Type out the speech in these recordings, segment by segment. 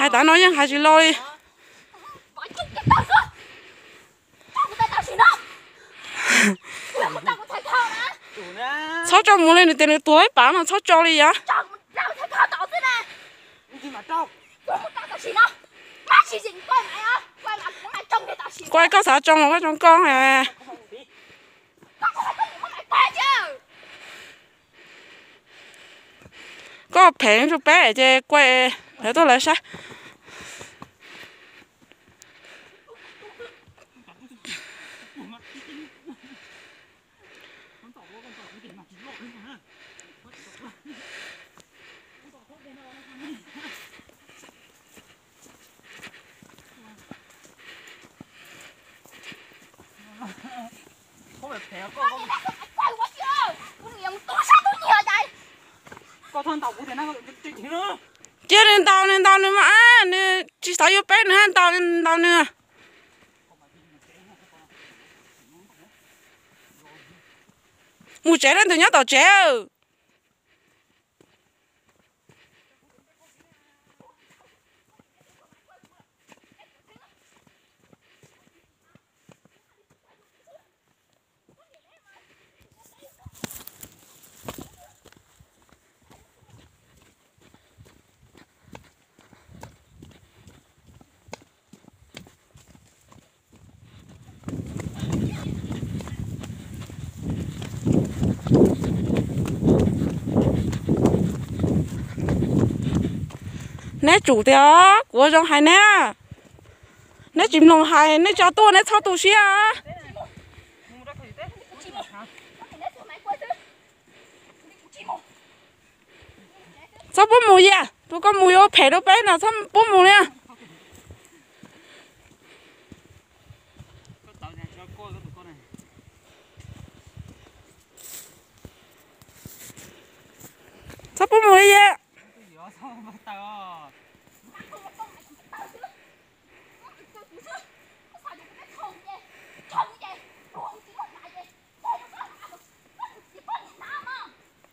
Hais tas no yeej hais tsis los li. Txhob tso mus li, nws tias nws tuag ib pas mas txhob tso li yom. Kuv koj xav tso los koj tso koj. Koj phem rau peb ces kuaj lawv tuaj lawv saib. Cia nws ntaus nws ntaus nws mas, nws tsis xav yuav peb nws ntaus ntaus nws. Mus tsev, leej twg nyob tom tsev. Neb tsum tiag, kuv zoo hais neb, neb tsis mloog hais, neb tso tuaj neb txhob tu siab. Txhob pub mus Yias, tus koj mus yuav phem rau peb no, txhob pub mus li. Txhob pub mus li Yias.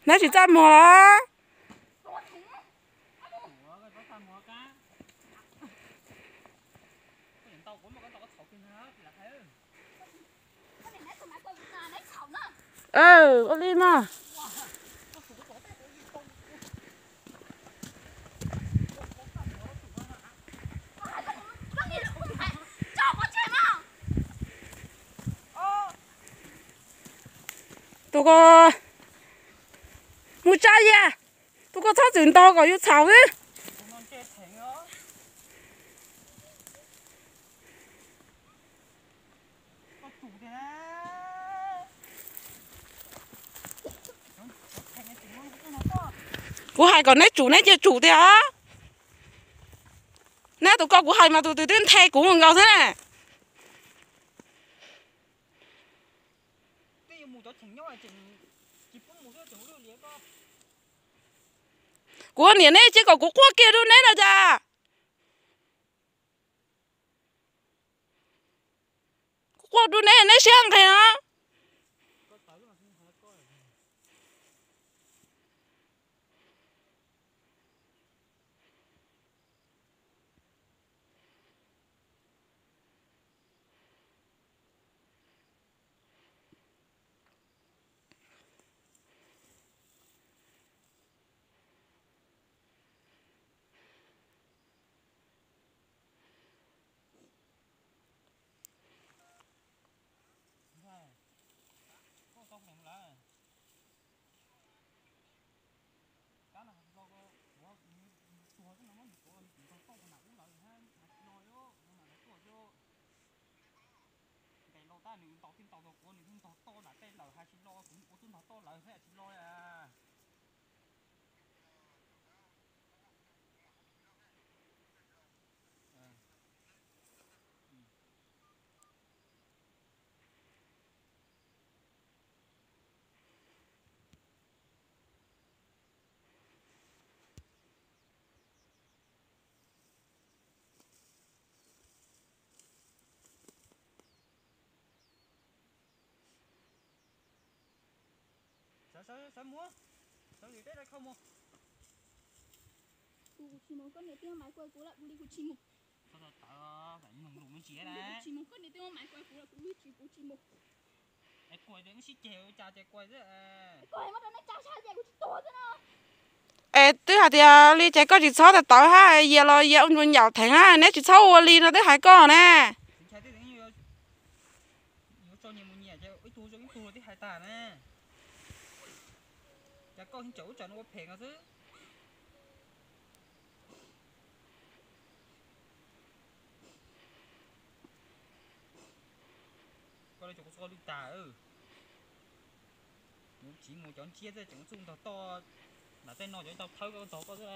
Neb tsis txaj muag los? Ua li mas. Tus ko mus tsa Yias, tus ko txhob txwm ntaus kom yus txhaum xwb. Kuv hais kom neb tsum neb cia tsum tiag. Neb tus ko kuv hais mas tus twg twb nthe kuv nkaus xwb na. Kuv niam neb cia kom kuv quaj kiag rau neb no cas. Kuv quaj rau neb, neb siab nqhis no. Nqes los tab nws ntaus thiab ntaus tus quav nws ntog toj nram tej lawm hais tsis lo, kuv ua tub ntog toj lawm thiab tsis lo li. Sawv, sawv, sawv mus, sawv lwm teb rau khau mus. Kuv tsis mus, koj niam twb maiv kuv lawm, kuv li kuv tsis mus. Txhob tawv, mloog lus me ntsis na. Kuv tsis mus, koj niam twb maiv kuv lawm, kuv li kuv tsis mus. Es kuv sib ceg ua cas ces kuv... Koj muab rau neb tsa zaj ces kuv tsis tuag xwb no. Es twb hais tias li ces koj tsis txhob tawv tawv hab, yias los yias ua ncuav nyaum theev hab, neb tsis txhob ua li no twb hais koj ne. Yuav tso nyias mus nyias ces ib tug zoo ib tug los twb hais tag na. Cas koj tseem ua tsav no ua phem no xwb. Koj li tsuas kuv txhob lwj tag. Kuv tsis mus cov ntsiab xwb tseem txuj ntog toj nram tej no cov tau thawb koj ntog koj xwb.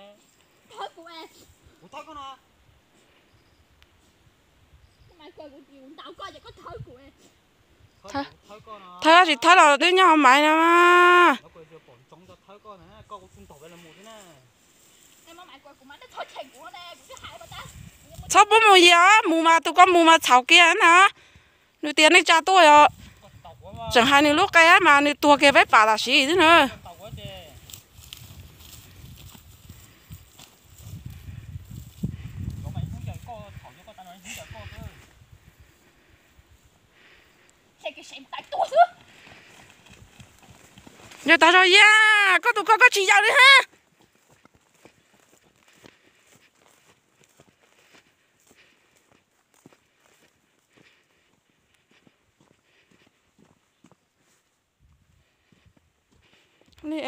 Thawb kuv es. Kuv thawb koj no. Thawb tsis thawb los twb nyob hauv maiv no. Txhob pub mus yos, mus mas tus koj mus mas txhaum kiag na. Nws tias neej tsa tuaj os. Tseem hais nws lub qe mas nws tuag kiag peb pam tam sim xwb na. Yog tas zog yag, koj tus koj koj tsis yawm li hab. Li,